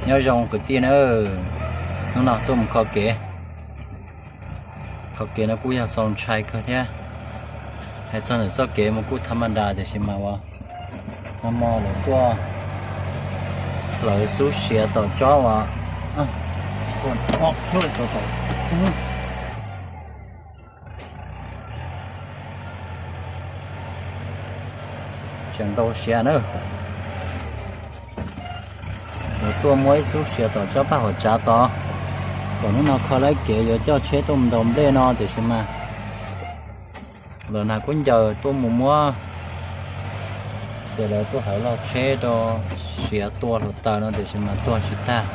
Nyob zoo kwv tij na, hnub no tuaj mus kho kev. Kho kev no kuj yog txaus ntshai kawg thiab. Hais txog ntawm txoj kev mus kuj tha ma das tiam sis mas uas nag hmo lawv tuaj hlawv xub siav tom tsob uas tseem ntau siav na. Lawv tuaj muab ib xub siav tom tsob paj huam tsav tod, kom hnub no kho lawv kev yuav coj tsheb tuaj mus ntaus nplej no tiam sis mas lawv nag kub ncaws tuaj mus muab, ces lawv tuaj hawv log tsheb rau siav tua hluav taws no tiam sis mas tuag tsis tag,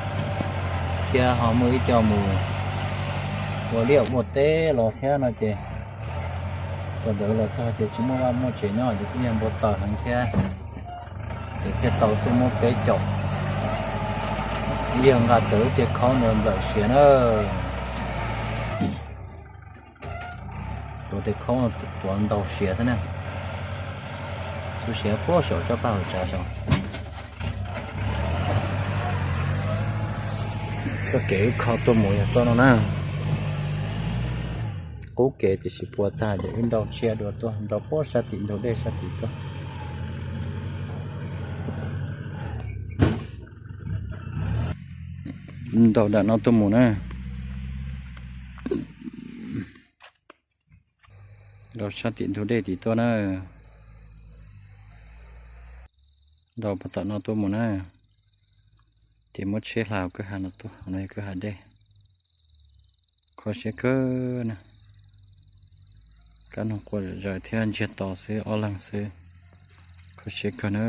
thiab ho muaj ib co mus ua liaj ua teb los thiab no ces thaum ntawd los txog ces tsis muaj vaj muaj tsev nyob ces kuj yog npau taws heev thiab. Ces thiaj tau tuaj muab peb caum ib yawg nqa rawv tej khaub ntawd nplawm siav na. Tuav tej khaub tuav ntau siav xwb na. Xub siav puag saum tsob paj huam tsav saud. Txoj kev wb kho tuaj mus yog txoj no na. Qub kev tiam sis puas tag ces wb nrau tshiab dua tuaj, nrau puag sab tim ntug dej sab tim tuaj. Nrau nram no tuaj mus na. Nrau sab tim ntug dej tim tuaj na. Nrau puag tom no tuaj mus na. Ces muab tsheb hla hauv kwj ha no tuaj, hauv no yog kwj ha dej. Kho siab kawg na. Kab noog quaj zom zaws thiab ntsiag to xwb, ob leeg xwb. Kho siab kawg na.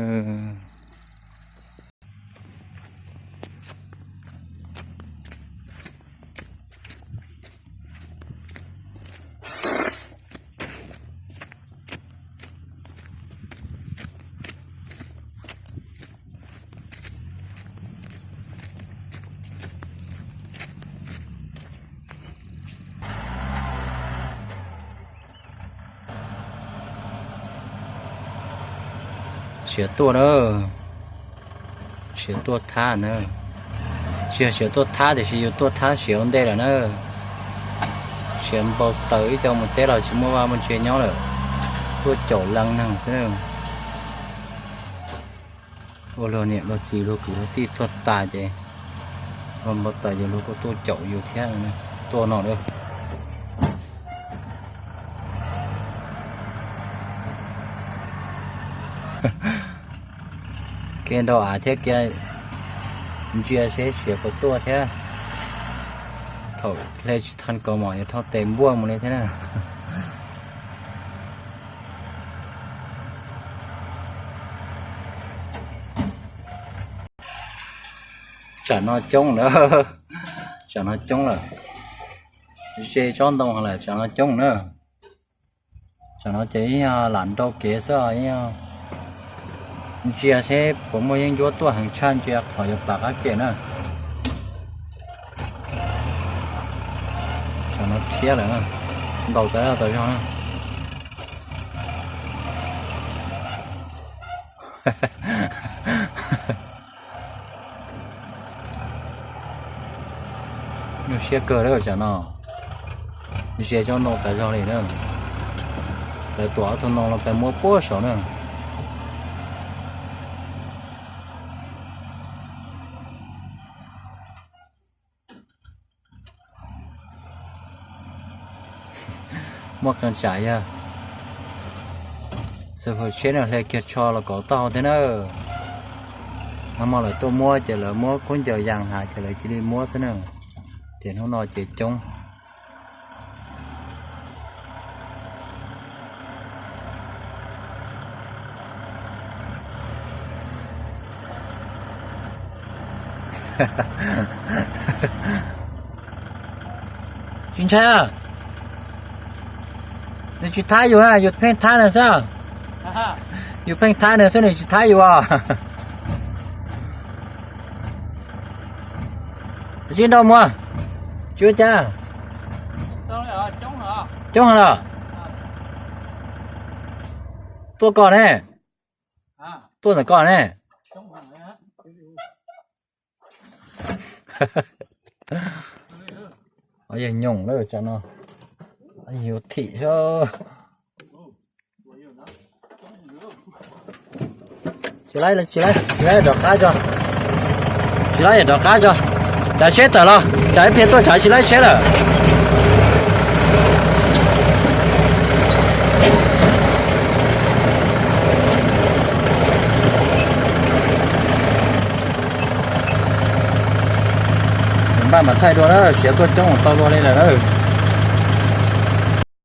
Siav tuaj na. Siav tuaj thab na. Tsis yog siav tuaj thab tiam sis yus tuaj thab siav ua ntej lawm na. Siav npau taws ib co mus teb los tsis muaj vaj muaj tsev nyob lawm. Tuaj caum leej neeg xwb. Ua luag niam luag txiv luag kwv luag tij tuag tas ces luag npau taws ces luag kuj tuaj caum yus thiab. Tuaj no lawm. Kev nrau av thiab kev ntsia seb siav puas tuaj thiab. Thaum hle tsis tau kaus mom yuav dhau tes npuaj mus li thiab na. Tsam no coob lawm, tsam no coob lawm. Ze tsob ntoo lawm tsam no coob na. Tsam no ces ib yog lam nrau kev xwb, ntsia seb puas muaj yeeb ncuab tuaj heev tshaj ntsia qhov yuav plam qab ke na. Tsam no thiab lawm, ntaus tas tas zog na. Nyuaj siab kawg lawm tsam no, ze tsob ntoo tas zog li na. Lawv tuam ob tug ntoo los pes muab puag saud na. Muaj qee tsam yog xwb hauv tsheb no hle kiag tsho los kauv taub hau thiab na. Nag hmo lawv tuaj muab ces lawv muab khaub ncaws yas hnav ces lawv cia li muab xwb na. Ces hnub no ces coob. Tsis ntshai, nws tsis thab yus na, yus pheej thab nws xwb. Yus pheej thab nws xwb nws tsis thab yus os. Tsis nrau muag, tsis ua cas. Coob heev los? Tuaj koj ne, tuaj ntawm koj ne. Yog nyoos lawm tsam no, yog thim xwb. Tsis laib, tsis laib, tsis laib rov qab tso. Tsis laib rov qab tso. Tsav tsheb tawm los, tsav ib pliag tuaj tsav tsis laib tsheb lawm. Npaj mas thaij dua na, siav tuaj coob tau dua li lawm na.